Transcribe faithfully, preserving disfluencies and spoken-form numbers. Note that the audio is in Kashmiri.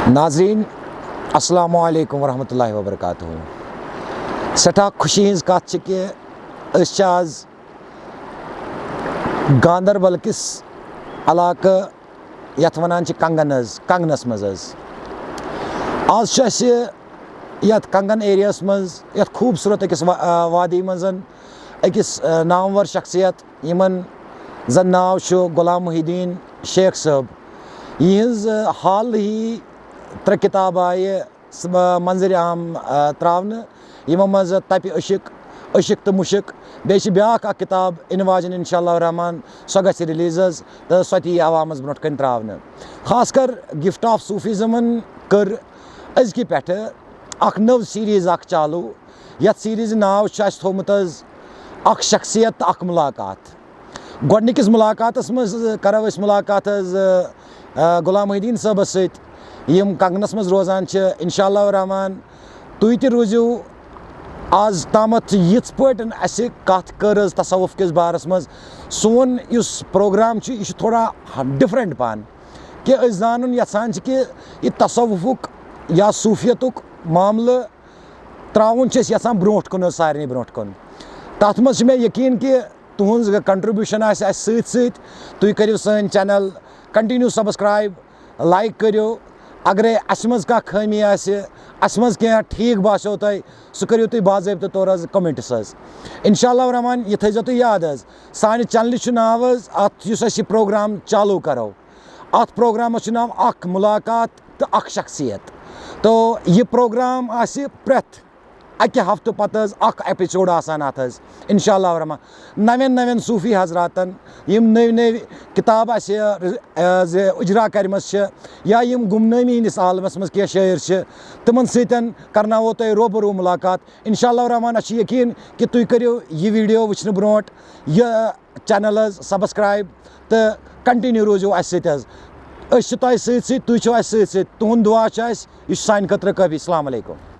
ناظرین، السلام علیکم ورحمۃ اللہ وبرکاتہ۔ سٮ۪ٹھاہ خوشی ہٕنٛز کَتھ چھِ کہِ أسۍ چھِ آز گاندربل کِس علاقہٕ یَتھ وَنان چھِ کنگن حظ، کنگنَس منٛز حظ۔ آز چھُ اَسہِ یَتھ کنگن ایریاہَس منٛز، یَتھ خوٗبصوٗرت أکِس وا-، آ، وادی منٛز، أکِس، آ، نامور شخصیت، یِمَن زَن ناو چھُ غلام محی الدین شیخ صٲب۔ یِہٕنٛز، آ، حال ہی ترٛےٚ کِتابہٕ آیہِ س-، آ، منظرِ عام، آ، ترٛاونہٕ، یِمو منٛز تَپہِ عشق، عشق تہٕ مُشک، بیٚیہِ چھِ بیٛاکھ اَکھ کِتاب یِنہٕ واجٮ۪ن اِنشاء اللہ الرحمٰن، سۄ گژھِ release حظ تہٕ سۄ تہِ یی عوامَس برونٛٹھ کَنہِ ترٛاونہٕ۔ خاص کر Gift of Sufismن کٔر أزکہِ پٮ۪ٹھٕ اَکھ نٔو series اَکھ چالوٗ، یَتھ series ناو چھُ اَسہِ تھوٚومُت حظ اَکھ شخصیت تہٕ اَکھ مُلاقات۔ گۄڈٕنِکِس مُلاقاتَس منٛز، آ، کَرو أسۍ مُلاقات حظ، آ، آ، غلام محی الدین صٲبَس سۭتۍ، یِم کنگنَس منٛز روزان چھِ۔ اِنشاء اللہ الرحمٰن، تُہۍ تہِ روٗزِو آز تامَتھ یِتھ پٲٹھۍ اَسہِ کَتھ کٔر حظ تصوف کِس بارَس منٛز۔ سون یُس program چھُ، یہِ چھُ تھوڑا different پَہَن، کہِ أسۍ زانُن یَژھان چھِ کہِ یہِ تصوفُک یا صوٗفیتُک معاملہٕ ترٛاوُن چھِ أسۍ یَژھان برونٛٹھ کُن حظ، سارنٕے برونٛٹھ کُن۔ تَتھ منٛز چھِ مےٚ یقیٖن کہِ تُہٕنٛز contribution آسہِ اَسہِ سۭتۍ سۭتۍ۔ تُہۍ کٔرِو سٲنۍ channel continue subscribe، like کٔرِو۔ اگرے اَسہِ منٛز کانٛہہ خٲمی آسہِ، اَسہِ منٛز کینٛہہ ٹھیٖک باسیو تۄہہِ، سُہ کٔرِو تُہۍ باضٲبطہٕ طور حظ comments حظ۔ اِنشاء اللہ الرحمٰن، یہِ تھٲیزیو تُہۍ یاد حظ، سانہِ channelہِ چھُ ناو حظ اَتھ، یُس اَسہِ یہِ program چالوٗ کَرو، اَتھ programس چھُ ناو اَکھ مُلاقات تہٕ اَکھ شخصیت۔ تو یہِ program آسہِ پرٛٮ۪تھ اَکہِ ہفتہٕ پَتہٕ حظ اَکھ episode آسان اَتھ حظ، اِنشاء اللہ الرحمٰن۔ نَوٮ۪ن نَوٮ۪ن صوٗفی حضراتَن، یِم نٔوۍ نٔوۍ کِتاب اَسہِ، آ، زِ اُجرا کَرِمَژ چھِ یا یِم گُمنٲمی ہِنٛدِس عالمَس منٛز کینٛہہ شٲعر چھِ، تِمَن سۭتۍ کَرناوو تۄہہِ روبرو مُلاقات۔ اِنشاء اللہ الرحمٰن، اَسہِ چھُ یقیٖن کہِ تُہۍ کٔرِو یہِ video وٕچھنہٕ برونٛٹھ یہِ channel حظ subscribe تہٕ continue روٗزِو اَسہِ سۭتۍ حظ۔ أسۍ چھِ تۄہہِ سۭتۍ سۭتۍ، تُہۍ چھِو اَسہِ سۭتۍ سۭتۍ۔ تُہُنٛد دُعا چھُ اَسہِ، یہِ چھُ سانہِ خٲطرٕ کٲفی۔ السلام علیکم۔